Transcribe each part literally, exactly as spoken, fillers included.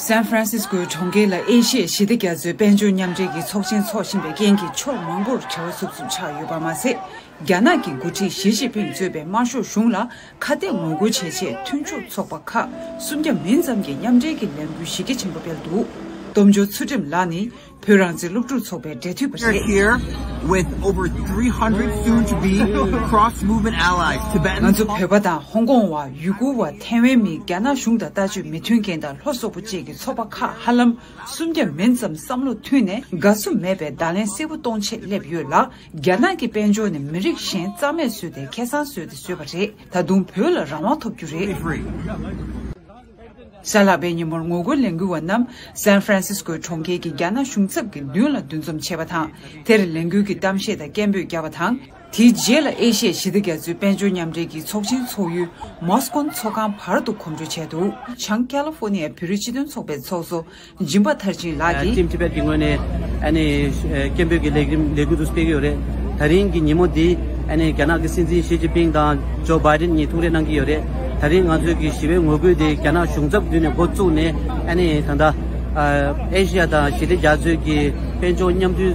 སན་ཧྥ་རན་སིས་ཀོའི་གྲོང་ཁྱེར་ལ་ཨེ་ཤི་ཡའི་ཞི་བདེ་རྒྱ་མཚོའི་དཔལ་འབྱོར་མཉམ་འབྲེལ་གྱི་ཚོགས་ཆེན་འཚོགས་བཞིན་པའི་རྐྱེན་གྱིས་ཕྱོགས་མང་པོར་བྱ་བ་ཟུབ་ཟུབ་ཆགས་ཡོད་པ་མ་ཟད། རྒྱ་ནག་གི་འགོ་ཁྲིད་ཞི་ཅིན་ཕིང་གཙོས་པའི་དམར་ཤོག་གཞུང་ལ་ཁ་གཏད་ངོ་རྒོལ་བྱེད་ཆེད་མཐུན་ཕྱོགས་ཚོགས་པ་ཁག་སུམ་བརྒྱ་མིན་ཙམ་གྱིས་མཉམ་འབྲེལ་གྱི་ལས་འགུལ་གཞི་རྒྱ་ཆེན་པོ་སྤེལ་འདུག་སྟོབས་འབྱོར་ཚུལ་ཁྲིམས་ལགས་ནི་བོད་རང་བཙན་སློབ་ཕྲུག་ཚོགས་པའི་འབྲེལ་མཐུད་པ་We're རེད། Here with over three hundred soon to be cross movement allies, Tibetans. ང་ཚོ་བོད་པ་དང་ཧོང་ཀོང་བ། ཡུ་གུར་བ། ཐའེ་ཝན་མི། རྒྱ་ནག་གཞུང་དང་ལྟ་སྤྱོད་མི་མཐུན་མཁན་དང་ལྷོ་སོག་པོ་བཅས་ཀྱི་ཚོགས་པ་ཁག་ཧ་ལམ་སུམ་བརྒྱ་མིན་ཙམ་བསམ་བློ་མཐུན་ནས་དགའ་བསུ་མེད་པའི་བརྡ་ལན་གསལ་པོ་གཏོང་ཆེད་སླེབས་ཡོད་ལ། རྒྱ་ནག་གི་དཔལ་འབྱོར་ནི་མི་རིགས་གཞན་རྩ་མེད་བཟོས་ཏེ་ཁེ་བཟང་བཟོས་ཏེ་བཟོས་པ་རེད། ད་དུང་བོད་ལ་རང་དབང་ཐོབ་རྒྱུ་རེད། གཟའ་ལྷག་པའི་ཉིན་མོར་ངོ་རྒོལ་ལས་འགུལ་བ་རྣམས་སན་ཧྥ་རན་སིས་ཀོའི་གྲོང་ཁྱེར་གྱི་རྒྱ་ནག་གཞུང་ཚབ་ཀྱི་མདུན་ལ་འདུ་འཛོམས་བྱས་པ་དང་། དེར་ལས་འགུལ་གྱི་གཏམ་བཤད་དང་སྐད་འབོད་བརྒྱབ་པ་དང་། དེའི་རྗེས་ལ་ཨེ་ཤི་ཡའི་ཞི་བདེ་རྒྱ་མཚོའི་དཔལ་འབྱོར་མཉམ་འབྲེལ་གྱི་ཚོགས་ཆེན་ཚོགས་ཡུལ་མོ་སི་ཀོ་ཚོགས་ཁང་བར་དུ་གོམ་བགྲོད་བྱས་འདུག་བྱང་ཀ་ལི་ཧྥོ་ནི་ཡའི་བོད་རིགས་སྤྱི་མཐུན་ཚོགས་པའི་ཚོགས་གཙོ་སྦྱིན་པ་མཐར་ཕྱིན་ལགས་ཀྱིས། Team Tibet གི་ངོས་ནས་ཨ་ནི་སྐད་འབོད་ཀྱི་ལས་རིམ་ལས་འགུལ་དུ་སྤེལ་གྱི་ཡོད་རེད། ད་རིང་གི་ཉིན་མོ་འདི་ཨ་ནི་རྒྱ་ནག་གི་སྲིད་འཛིན་ཞི་ཅིན་ཕིང་དང་ཇོ་བྷའི་ཌེན་གཉིས་ཐུག་འཕྲད་གནང་གི་ཡོད་རེད། ད་རིང་ང་ཚོའི་གི་ཞི་བའི་ངོ་རྒོལ་འདི་རྒྱ་ནག་གཞུང་ཚབ་མདུན་ནས་འགོ་བཙུགས་ནས་ཨ་ནི་ད་ལྟ་ཨེ་ཤི་ཡ་དང་ཞི་བདེ་རྒྱ་མཚོའི་གི་དཔལ་འབྱོར་མཉམ་མཐུན་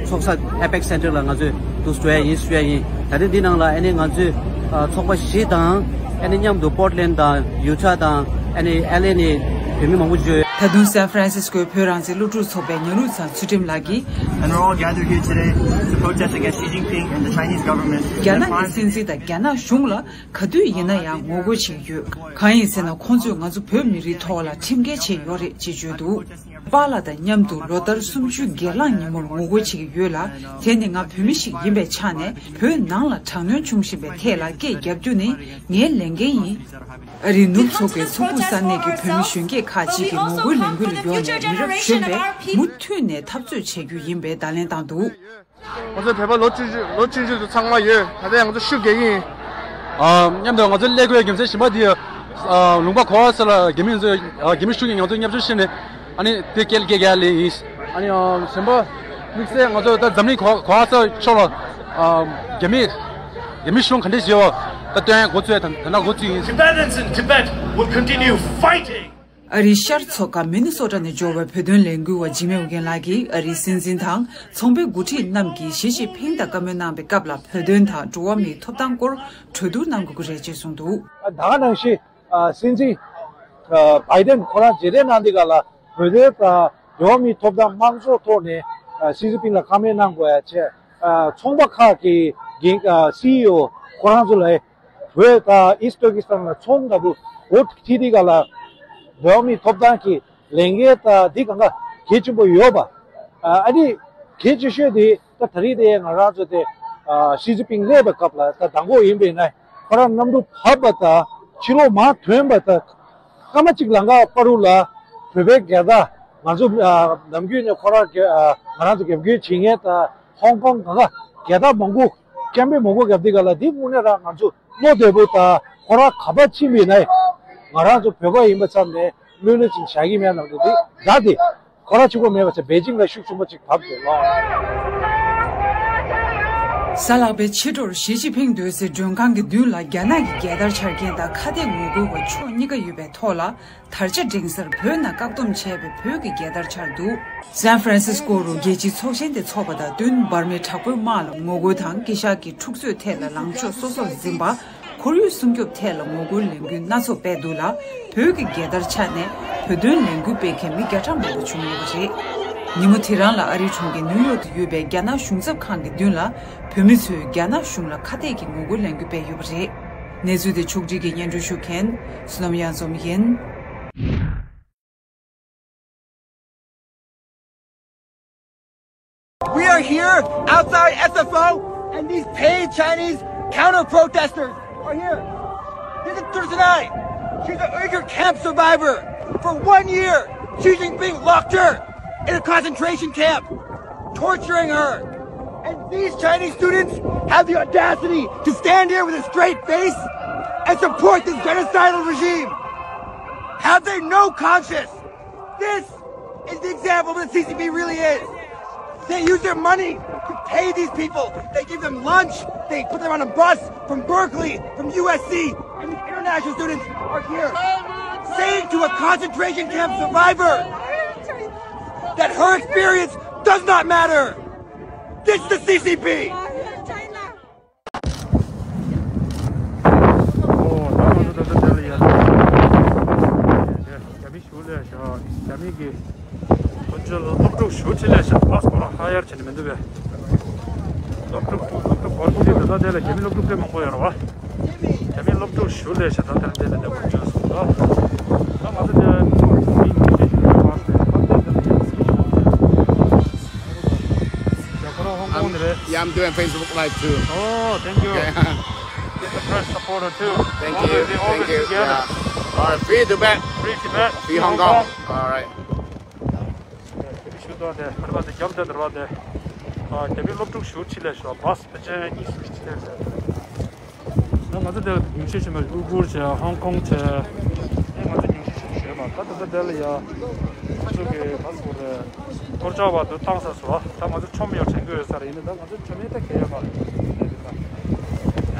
ཚོགས་ས་ཨེ་པེག་སེན་ཊར་ལ་ང་ཚོས་འདུག་སེ་འགྲོ་ཡ་ཡིན་ཞུ་ཡ་ཡིན། ད་རིང་འདི་ནང་ལ་ཨ་ནི་ང་ཚོས་ཨ་ཚོགས་པ་བཞི་དང་ཨ་ནི་མཉམ་དུ་པོར་ཊ་ལེན་ཌི་དང་ཡུ་ཊ་དང་ཨ་ནི་ཨེལ་ཨེ་ནས་བོད་མི་མང་པོ་ཞིག་ཡོད། ད་དུང་སན་ཧྥ་རན་སིས་ཀོའི་བོད་རང་བཙན་སློབ་ཕྲུག་ཚོགས་པའི་ཉ་རུ་ཚང་ཚུལ་ཁྲིམས་ལགས་ཀྱིས། And we're all gathered here today to protest against Xi Jinping and the Chinese government. རྒྱ་ནག་གི་སྲིད་འཛིན་དང་རྒྱ་ནག་གཞུང་ལ་ག་དུས་ཡིན་ན་ཡང་ངོ་རྒོལ་བྱེད་ཀྱི་ཡོད། གང་ཡིན་ཟེར་ན་ཁོང་ཚོས་ང་ཚོ་བོད་མི་རིགས་ཐོག་ལ་ཁྲིམས་འགལ་བྱས་ཡོད་རེད་ཅེས་བརྗོད་འདུག་པཱ་ལགས་དང་མཉམ་དུ་ལོ་ལྟར་གསུམ་བཅུའི་སྒེར་ལངས་ཉིན་མོར་ངོ་རྒོལ་བྱེད་ཀྱི་ཡོད་ལ། དེ་ནི་ང་བོད་མི་ཞིག་ཡིན་པའི་ཆ་ནས་བོད་ནང་ལ་དྲག་གནོན་བྱུང་བཞིན་པའི་ཐད་ལ་སྐད་རྒྱབ་རྒྱུ་ནི་ངའི་ལས་འགན་ཡིན། ཨ་རིའི་ནུབ་ཕྱོགས་ཀྱི་ཚོགས་ཕུག་ས་གནས་ཀྱི་བོད་མི་གཞོན་སྐྱེས་ཁག་ཅིག་གིས་ངོ་རྒོལ་ལས་འགུལ་ལ་ཡོང་ནས་མི་རབས་གཞོན་པས་མུ་མཐུད་ནས་འཐབ་རྩོད་བྱེད་རྒྱུ་ཡིན་པའི་བརྡ་ལན་བཏང་འདུག་ང་ཚོ་བོད་པ་ལོ་བཅུ་བཅུ་ལོ་བཅུ་བཅུ་དུ་ཚང་མ་ཡོད། ད་ལྟ་ཡང་ང་ཚོ་ཤུགས་རྒྱག་གི་ཡིན། ཨ་མཉམ་དུ་ང་ཚོ་ཀླད་ཀོར་རྒྱལ་མཚན་གཞན་པ་འདི་ཨ་ལུང་པ་གོ་བ་ས་ལ་རྒྱ་མི་ཚོ་ཨ་རྒྱ་མི་གཞུང་གིས་ང་ཚོ་བརྙས་བཅོས་བྱས་ནས་ཨ་ནི་དེ་སྐད་སྐད་རྒྱག་ལེ་ཡིན། ཨ་ནི་ཨ་གཞན་པ་དམིགས་བསལ་ང་ཚོ་ད་འཛམ་གླིང་གོ་གོ་བ་ས་ཕྱོགས་ལ་ཨ་རྒྱ་མི་རྒྱ་མི་གཞུང་ག་འདྲས་བྱེད་བ་ད་སྟོན་འགོ་བཙུགས་ད་ད་ན་འགོ་བཙུགས་ཡིན། Tibetans in Tibet will continue fighting. ཨ་རིའི་ཤར་མཚོ་ཁ་མི་ནི་སོ་ཊ་ནས་འབྱོར་བའི་བོད་དོན་ལས་འགུལ་བ་འཇིགས་མེད་ཨོ་རྒྱན་ལགས་ཀྱིས་ཨ་རིའི་སྲིད་འཛིན་དང་ཚོང་པའི་འགོ་ཁྲིད་རྣམས་ཀྱིས་ཞི་ཅིན་ཕིང་དང་བཀའ་མོལ་གནང་བའི་སྐབས་ལ་བོད་དོན་དང་འགྲོ་བ་མིའི་ཐོབ་ཐང་སྐོར་གྲོས་བསྡུར་གནང་དགོས་ཀྱི་རེད་ཅེས་གསུངས་འདུག་ད་ག་ནང་བཞིན་ཨ་སྲིད་འཛིན་ཨ་བྷའི་ཌེན་ཁོ་རང་མཇལ་འཕྲད་གནང་དུས་སྒང་ལ་བོད་དོན་དང་འགྲོ་བ་མིའི་ཐོབ་ཐང་དམངས་གཙོ་ཐོག་ནས་ཨ་ཞི་ཅིན་ཕིང་ལ་བཀའ་མོལ་གནང་དགོས་ཡ་བྱས། ཨ་ཚོང་པ་ཁག་གི་འགན་ཨ་སི་ཨི་ཨོ་ཁོ་རང་ཚོ་ལ། བོད་དང་ཨིསྟ་ཏོ་ཀི་སི་ཐན་ལ་ཚོང་འདྲ་པོ་འགོ་ཁྲིད་དེ་ག་ལ་འགྲོ་བ་མིའི་ཐོབ་ཐང་གི་ལས་འགན་དང་འདི་གང་ག་གལ་ཆེན་པོ་ཡོད་པ། ཨ་ནི་གལ་ཆེ་ཤོས་དེ་ད་ད་རེས་དེ་ང་རང་ཚོ་དེ་ཞི་ཅིན་ཕིང་སླེབས་པའི་སྐབས་ལ་ད་མདང་དགོང་ཡིན་པས་ན་ཁོ་རང་གནམ་གྲུ་བབས་པ་དང་ཕྱི་ལོགས་མར་ཐོན་པ་དང་སྐར་མ་གཅིག་ལམ་ཁ་བར་དུ་ལ་བོད་པའི་རྒྱལ་དར་ང་ཚོ་ནམ་རྒྱུན་ནས་ཁོ་རང་ང་རང་ཚོ་རྒྱབ་སྐྱོར་བྱེད་མཁན་དང་ཧོང་ཀོང་གང་ག་རྒྱལ་དར་མང་པོ། སྐད་འབོད་མང་པོ་བརྒྱབ་དུས་སྒང་ལ་འདི་དངོས་གནས་རང་ང་ཚོ་བློ་བདེ་པོ་དང་ཁོ་རང་ག་པར་ཕྱིན་པ་ཡིན་ན་ང་རང་ཚོ་བོད་པ་ཡིན་པ་ཙམ་ནས་བློ་ལ་ཅིག་བཞག་གི་མེད་ནམ་རེད། འདི་ཟླ་འདི་ཁོ་རང་གཅིག་པོ་མེད་པ་ཚེ་པེ་ཅིང་ལ་ཤུགས་ཆེན་པོ་ཅིག་བབས་འདུག་ལོ། གཟའ་ལྷག་པའི་ཕྱི་དྲོར་ཞི་ཅིན་ཕིང་སྡོད་སའི་མགྲོན་ཁང་གི་མདུན་ལ་རྒྱ་ནག་གི་རྒྱལ་དར་འཕྱར་མཁན་དང་ཁ་གཏད་ངོ་རྒོལ་བ་ཕྱོགས་གཉིས་ཀ་ཡོད་པའི་ཐོག་ལ། དར་ཆ་སྒྲེང་སར་བོད་ནང་བཀག་སྡོམ་བྱས་པའི་བོད་ཀྱི་རྒྱལ་དར་འཕྱར་འདུག་སན་ཧྥ་རན་སིས་ཀོ་རུ་རྒྱལ་སྤྱིའི་ཚོགས་ཆེན་དེ་འཚོགས་པ་དང་བསྟུན་འབར་མའི་དྲག་པོའི་དམག་ལ་ངོ་རྒོལ་དང་། དཀྱིལ་ཤར་གྱི་འཁྲུག་རྩོད་ཐད་ལ་ལངས་ཕྱོགས་སོ་སོར་འཛིན་པ། ཁོར་ཡུག་སྲུང་སྐྱོབ་ཐད་ལ་ངོ་རྒོལ་ལས་འགུལ་སྣ་ཚོགས་སྤེལ་འདུག་ལ། བོད་ཀྱི་རྒྱལ་དར་འཕྱར་ནས་བོད་དོན་ལས་འགུལ་སྤེལ་མཁན་མི་བརྒྱ་ཕྲག་མང་པོ་བྱུང་ཡོད་པ་རེད། ཉིན་མོ་དེ་རང་ལ་ཨ་རིའི་གྲོང་ཁྱེར་ནིའུ་ཡོག་ཏུ་ཡོད་པའི་རྒྱ་ནག་གཞུང་ཚབ་ཁང་གི་མདུན་ལ་བོད་མི་ཚོས་རྒྱ་ནག་གཞུང་ལ་ཁ་གཏད་ཀྱི་ངོ་རྒོལ་ལས་འགུལ་སྤེལ་ཡོད་པ་རེད། གནས་ཚུལ་དེ་ཕྱོགས་སྒྲིག་གིས་སྙན་སྒྲོན་ཞུ་མཁན་བསོད་ནམས་གཡང་འཛོམས་ཡིན། We are here outside S F O, and these paid Chinese counter protesters are here. This is Tursunai. She's an Uyghur camp survivor. For one year, Xi Jinping locked her in a concentration camp, torturing her. And these Chinese students have the audacity to stand here with a straight face and support this genocidal regime. Have they no conscience? This is the example of what the C C P really is. They use their money to pay these people. They give them lunch. They put them on a bus from Berkeley, from U S C, and these international students are here. Same to a concentration camp survivor that her experience does not matter. This is the C C P. ཨོ། ད་ང་ཚོ་ད་ལྟ་དེ་ལ་ཡར། རྒྱ་མི་ཞུ་ལས་བཞག་རྒྱ་མི་གི་ཁོ་ཚོ་ལ་སློབ་ཕྲུག་ཞུ་ཆེ་ལས་བཞག་པ་སྐོར་ཧ་ཡར་བྱས་ནས་མི་འདུག་པས། སློབ་ཕྲུག་སློབ་ཕྲུག་སྐོར་ཞུ་ད་ལྟ་དེ་ལ་རྒྱ་མི་སློབ་ཕྲུག་དཔེ་མང་པོ་ཡོད་རེད་བ། རྒྱ་མི་སློབ་ཕྲུག་ཞུ་ལས་བཞག་ད་ལྟ་དེ་ལ་འདི་སྐོར་བྱོས་སོང་ད། ད་ང་ཚོ་དེ་མི་ཉི་ཤུ་ཞིག་ཡོད་མ་རེད། ད་ལྟ་དེ་ལ་ཡར། ཡ་ཁོ་རང་ཧོང་ཀོང་ནས་རེད། Yeah, I'm doing Facebook Live too. Oh, thank you. Okay. He's a great supporter too. Thank you. Always, we always together. Yeah. All right, free Tibet. Free Tibet. Free Hong Kong. All right. དེ་ཞུ་དོ་དེ་ཁར་བ་དེ་རྒྱབ་དེ་དར་བ་དེ། ཨ་དེ་བི་སློབ་ཕྲུག་ཞུ་ཆི་ལས་ཤོག་བྷ་སི་དེ་ཅན་གཉིས་སུ་ཆི་ལས་ཤོག་ད་ང་ཚོ་དེ་ཉུང་ཤས་ཆེ་མ་ཨུ་གུར་ཆེ་ཧོང་ཀོང་ཆེ། ཨེ་ང་ཚོ་ཉུང་ཤས་ཆེ་ཞོད་མ་ད་ད་ད་དེ་ལ་ཡ། ང་ཚོ་གི་བྷ་སི་བོ་རེད། ཐོར་ཅག་བར་དུ་བཏང་ས་སོ། ད་ང་ཚོ་ཆོམ་ཡོད་དྲན་གི་ཡོད་ས་རེད། ཡིན་ན་ད་ང་ཚོ་ཆོམ་ཡོད་ད་གལ་ཡོད་མ་རེད།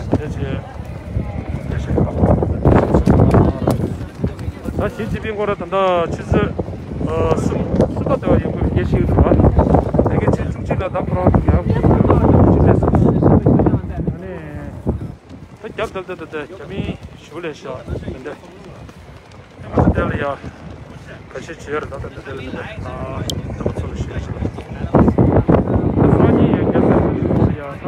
དེ་བྱས། དེ་བྱས། ད་ཞི་ཅིན་ཕིང་ཁོ་ར་ད་ལྟ་ཆུ་ཚོད་གསུམ་གསུམ་པ་དེ་བ་ཡོང་གི་རེད། སྐད་ཆ་ཞིག་འདུག་བ། དེ་གའི་ཆུ་བཅུ་གཅིག་ལ་ད་ཁོ་རང་ཚོ་ཡར་ཁོ་ཚོ་ཡར་ཁོ་ཚོ་ཅི་ལས་སོང་། ཨ་ནི། ད་རྒྱབ་ད་ལྟ་ད་ལྟ་རྒྱ་མི་ཞུ་ལས་ཤག་མི་འདི། ང་ཚོ་དེ་ལ་ཡ། ག་ཤེད་བྱེད་ཡོད་རེད་ད་ལྟ་དེ་ལ་མི་འདི། ཨ། ད་ཚོ་ལ་ཞུ་ཞུ། སང་ཉིན་ཡ་རྒྱ་སེ་ཡ་ད་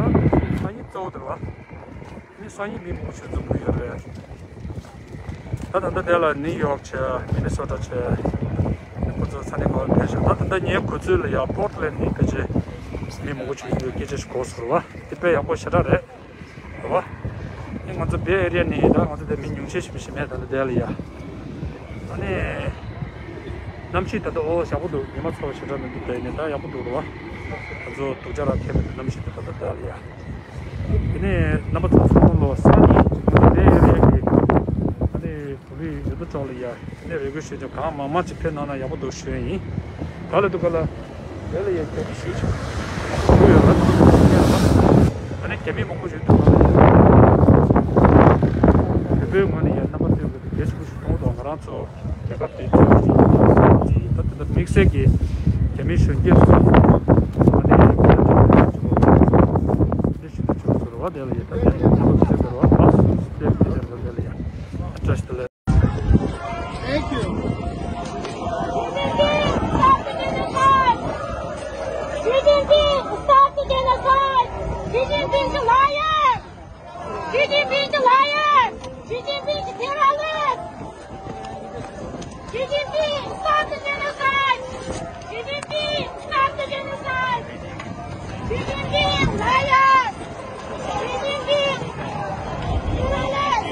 སང་ཉིན་གཙོ་བོ་དེ་རེད་བ། ནི་སང་ཉིན་མི་མང་པོ་ཞིག་འཛོམས་གི་ཡོད་རེད། ད་ད་ལྟ་དེ་ལ་ནིའུ་ཡོག་བྱས་མི་ནི་སོ་ཊ་བྱས། ཁོ་ཚོ་ས་གནས་གང་ཕེབས་ཤག་ད་ད་ལྟ་ངའི་གོ་ཚོད་ལ་ཡ་པོར་ཊི་ལེན་ཌི་ནས་ཕལ་ཆེར་མི་མང་པོ་ཞིག་ཡོད་སྐད་ཆ་ཞིག་གོ་སོང་རེད་བ། དེ་དཔེ་ཡག་པོ་ཞེ་དྲག་རེད། རེད་བ། ཨེ་ང་ཚོ་བེ་ཨེ་རི་ཡ་ནས་ད་ང་ཚོ་དེ་མི་ཉུང་ཤས་ཤིག་མི་ཤེས་མེད་ད་ལྟ་དེ་ལ་ཡ། ཨ་ནི། གནམ་གཤིས་ད་ལྟ་ཨོ་ཡག་པོ་འདུག་ཉི་མ་ཚ་བ་ཞེ་དྲག་མི་འདུག་དེ་ནས་ད་ཡག་པོ་འདུག་རེད་བ། ང་ཚོ་སྡུག་ཅག་ར་ཐེབས་མེད་གནམ་གཤིས་དེ་ད་ལྟ་དེ་ལ་ཡ། དེ་ནས་རྣམ་པ་ཚོ་ཚང་མ་ལོ་སང་ཉིན་ང་ཚོ་བེ་ཨེ་རི་ཡ་གི་ཨ་ནི་བོད་རིགས་ཡུལ་དུ་གྲོགས་ལ་ཡ། དེ་ནས་རེ་སྐུལ་ཞུ་རྒྱུ་གང་མང་མང་ཅིག་ཕེབས་གནང་ན་ཡག་པོ་འདུག་ཞུ་ཡ་ཡིན། ག་ལ་འདུག་ག་ལ། དེ་ལ་ཡ་རྒྱ་མི་ཞུ་ཞུ་ཡོད་ལ། ཨ་ནི་རྒྱ་མི་མང་པོ་ཞིག་འདུག་ག་ལ་ཡ། བོད་པའི་ངོས་ནས་ཡ་རྣམ་པ་ཚོས་གི་རྒྱ་ཞུ་ཞུ་གཏོང་དང་ང་རང་ཚོ་རྒྱལ་ཁབ་དེ་ཚོ་ད་དེ་འདྲ་དམིགས་བསལ་གྱི་རྒྱ་མི་གཞོན་སྐྱེས་ཚོ་ཨ་ནི་རྒྱ་མི་ཞུ་ཞུ་ཚོ་ར་བ་དེ་ལ་ཡ་ད་རྣམ་པ་ཚོས་གི་ར་བ་ད་སུ་སུ་དེ་དེ་ལ་ཡ་བཀྲ་ཤིས་བདེ་ལེགས། Thank you. Xi Jinping, stop the genocide! Xi Jinping, stop the genocide! Xi Jinping is a liar! Xi Jinping is a liar! Xi Jinping is a terrorist! Xi Jinping, stop the genocide! Xi Jinping, stop the genocide! Xi Jinping, liar! Xi Jinping, terrorist!